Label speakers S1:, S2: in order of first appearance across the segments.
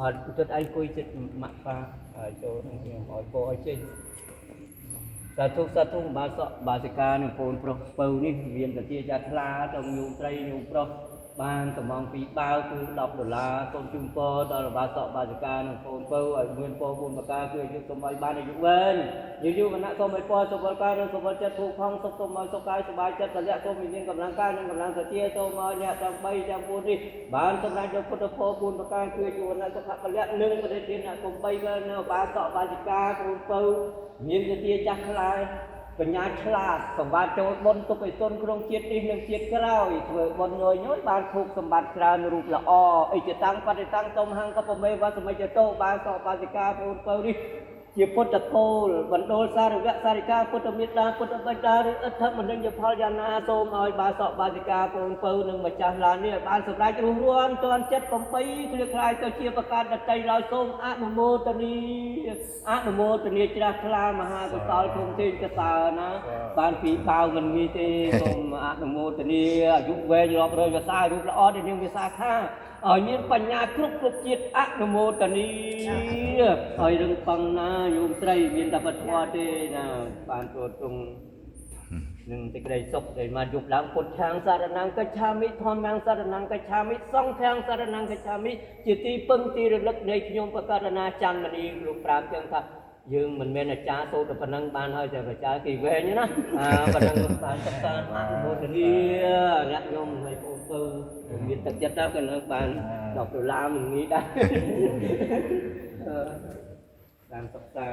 S1: អត់ចិត្តឯងអង្គុយចិត្តម៉ាក់ប៉ាហើយចូលនឹងខ្ញុំឲ្យពោឲ្យចេញសាធុសាធុបាសកបាសិកានិងកូនប្រុសពៅនេះមានតាជាចាថ្លាទៅញោមត្រីញោមប្រុសបានកំងពីបាវគឺ10ដុល្លារសូមជូនពរដល់បាសកបាសិកានិងកូនពៅឲ្យមានពរ4ប្រការគឺអាយុសូមឲ្យបានអាយុវែងយូរយូរវណ្ណៈសូមឲ្យពរសុពលកាយនិងសុពលចិត្តភូផងសុខសូមឲ្យសុខកាយសប្បាយចិត្តពលៈសូមមានកម្លាំងកាយនិងកម្លាំងសទ្ធាសូមឲ្យអ្នកទាំង3ទាំង4នេះបានសម្រេចដល់ពុទ្ធពរ4ប្រការគឺអាយុវណ្ណៈសុខពលៈនិងប្រតិធានគុំ3ក៏នៅបាសកបាសិកាកូនពៅមានសទ្ធាចាស់ខ្លាបញ្ញាឆ្លាតសម្បត្តិចូលបុណ្យទុកឲ្យទុនក្នុងជាតិនេះនិងជាតិក្រោយធ្វើបុណ្យញយញយបានភោគសម្បត្តិច្រើនរូបល្អអិចតាំងបតិតាំងតុមហង្កបមេវសមិចតោបាសកបាសិកាកូនពៅនេះជាពុទ្ធកូលបណ្ដូលសារវៈសារិកាពុទ្ធមេត្តាពុទ្ធបិតាឬអធិមនិញផលយ៉ាងណាសូមឲ្យបាសកបាសិកាកូនពៅនិងម្ចាស់ឡាននេះបានសម្រេចរុះរាន់ទាន់ចិត្តបំបីគ្លៀកខ្លាយទៅជាប្រការដតីឡើយសូមអនុមោទនីអនុមោទនីជ្រះថ្លាមហាកុសលធំធេងកសើណាបានពីបាវមិនងាយទេសូមអនុមោទនីអាយុវែងរាប់រយវស្សារូបល្អដែលនាងវិសាខាឲ្យមានបញ្ញាគ្រប់គ្រប់ជាតិអនុមោទនីឲ្យរឹងប៉ឹងណាញោមស្រីមានតែពធទេណាបានចូលត្រង់នឹងសេចក្តីសុខដែលមកយប់ឡើងពុទ្ធាំងសារណង្កច្ឆាមិធម្មងសារណង្កច្ឆាមិសង្ឃាំងសារណង្កច្ឆាមិជាទីពឹងទីរលឹកនៃខ្ញុំបករណាចន្ទមនីលោកប្រាប់ចឹងថាយើងមិនមែនអាចារ្យសូត្រតែប៉ុណ្ណឹងបានហើយតែអាចារ្យគេវែងណាអាប៉ុណ្ណឹងបានសិក្សាអនុមោទនាអ្នកញោមហើយបងពៅមានទឹកចិត្តដល់ក៏នឹងបាន10ដុល្លារមិនងាយដែរតាមសិក្សា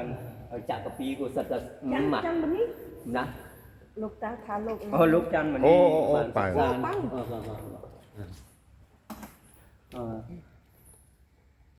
S1: ឲ្យចាក់កាពីក៏សិតតែ
S2: ចាំចាំមនេះ
S1: ណា
S2: លោកតាថាលោក
S1: អូលោកច័ន្ទមនី
S3: អូអូប៉ៅ
S1: អូបាទបាទអឺ